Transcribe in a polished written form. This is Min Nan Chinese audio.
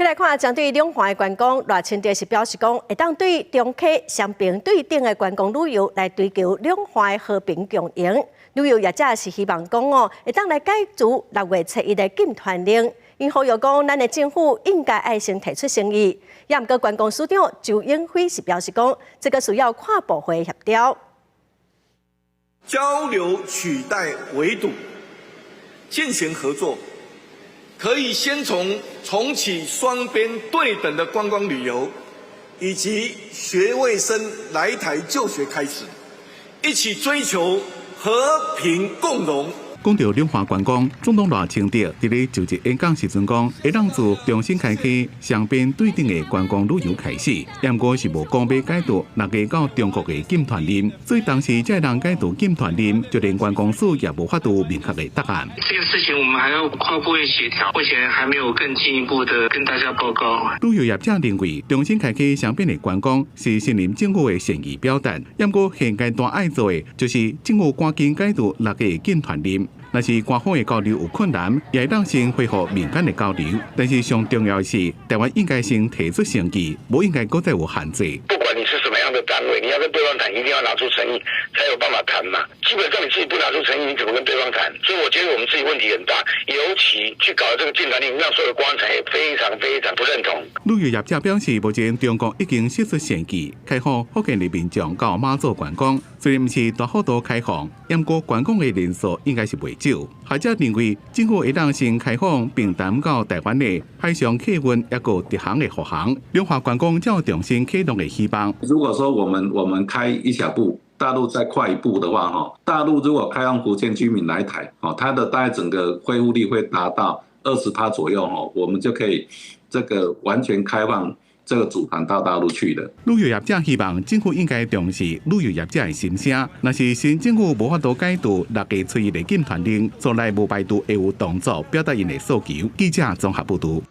來看，針對兩岸的觀光，賴清德是表示講，會當對中溪雙平對等的觀光旅遊來追求兩岸和平共榮。旅遊業者是希望講哦，會當來解除6月初1的禁團令。𪜶呼籲講，咱的政府應該愛先提出誠意。也毋過觀光署長周永輝是表示講，這個需要跨部會協調。交流取代圍堵，進行合作。可以先從重啟雙邊對等的觀光旅遊，以及學位生來台就學開始，一起追求和平共榮。講到兩岸觀光，總統賴清德佇咧就職演講時陣講，會當自重新開啟雙邊對等的觀光旅遊開始，毋過是無講欲解除六月到中國的禁團令，所以當時才會當解除禁團令，就連觀光署也無法度明確的答案。這個事情我們還要跨部會協調，目前還沒有更進一步的跟大家報告。旅遊業者認為，重新開啟雙邊的觀光是新任政府的善意表達，毋過現階段愛做的就是政府趕緊解除六月禁團令。若是官方的交流有困難，也會當先恢復民間的交流。但是上重要的是，台灣應該先提出誠意，無應該閣再有限制。不管你是什麼樣的單位，你要跟對方談，一定要拿出誠意，才有辦法談嘛。基本上你自己不拿出誠意，你怎麼跟對方談？所以我覺得我們自己問題很大，尤其去搞這個禁團令，讓所有的觀光產業非常非常不認同。旅遊業者表示，目前中國已經釋出善意，開放福建的民眾到馬祖觀光，雖然毋是大幅度開放，毋過觀光的人數應該是袂少。學者認為，政府會當先開放平潭到台灣的海上客運，抑閣直航的復航，兩岸觀光才有重新啟動的希望。如果說我們開一小步，大陸再快一步的話，哈，大陸如果開放福建居民來台，哦，它的大概整個恢復率會達到20%左右，哈，我們就可以這個完全開放這個組團到大陸去的。旅遊業者希望政府應該重視旅遊業者的心聲。若是新政府無法度解除6月初1的禁團令，將來無排除會有動作表達𪜶的訴求。記者綜合報導。